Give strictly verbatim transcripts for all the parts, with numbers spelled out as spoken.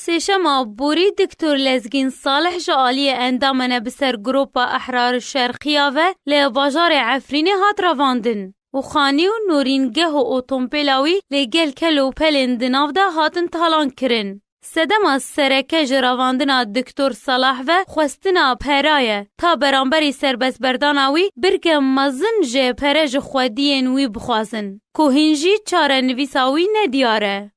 Sêşema borî Doktor Lezgîn Salih ji aliyê endamene bi ser Gropa Ehrar Şerqiya ve li bajarê Efrînê hat revandin û xanî û norîngeh û otompêla wî lê gel kel û pelên di nav de hatin talan kirin. Sedema sereke ji revandina Doktor Salah ve xwestina pera ye. Ta beramberî serbestberdana wî birke mezin ji pere ji xwediyên wî bixwazin, ku hîn jî çarenivîsa wî nediyar e.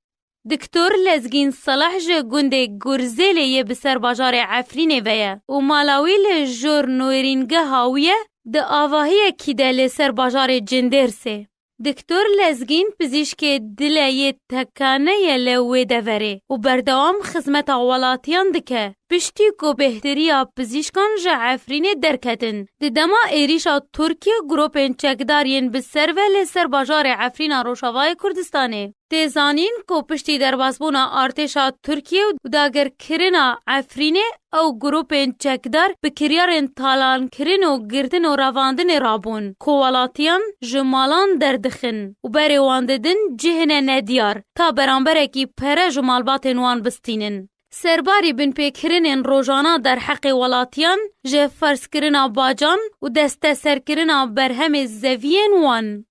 Doktor Lezgîn Salah ji gundê Gurzêlê yê bi ser bajarê Efrînê ve ye û mala wî li jor norîngeha wî ye, di avahiyekî de li ser bajarê Cindêrsê. Doktor Lezgîn pizîşkê dile yê tekane ye li wê deverê û berdewam xizmeta welatiyan dike. Piştî ku bêhtiriya pizîşkan ji Efrînê derketin, di dema êrîşa Tirkiye grûpên çekdar yên bi ser ve li ser bajarê Efrîna Rojavayê Kurdistanê. Tê zanîn ku piştî derbasbûna artêşa Tirkiye û dagirkirina Efrînê, ew grûpên çekdar bi kiryarên talankirin û girtin û revandinê rabûn, ku welatiyan ji malan derdixin û berê wan didin cihine nediyar, ta beramberekî pere ji malbatên wan bistînin. Serbarî binpêkirinên rojana derheqê welatiyan, ji ferzkirina bacan û desteserkirina berhemê zeviyên wan,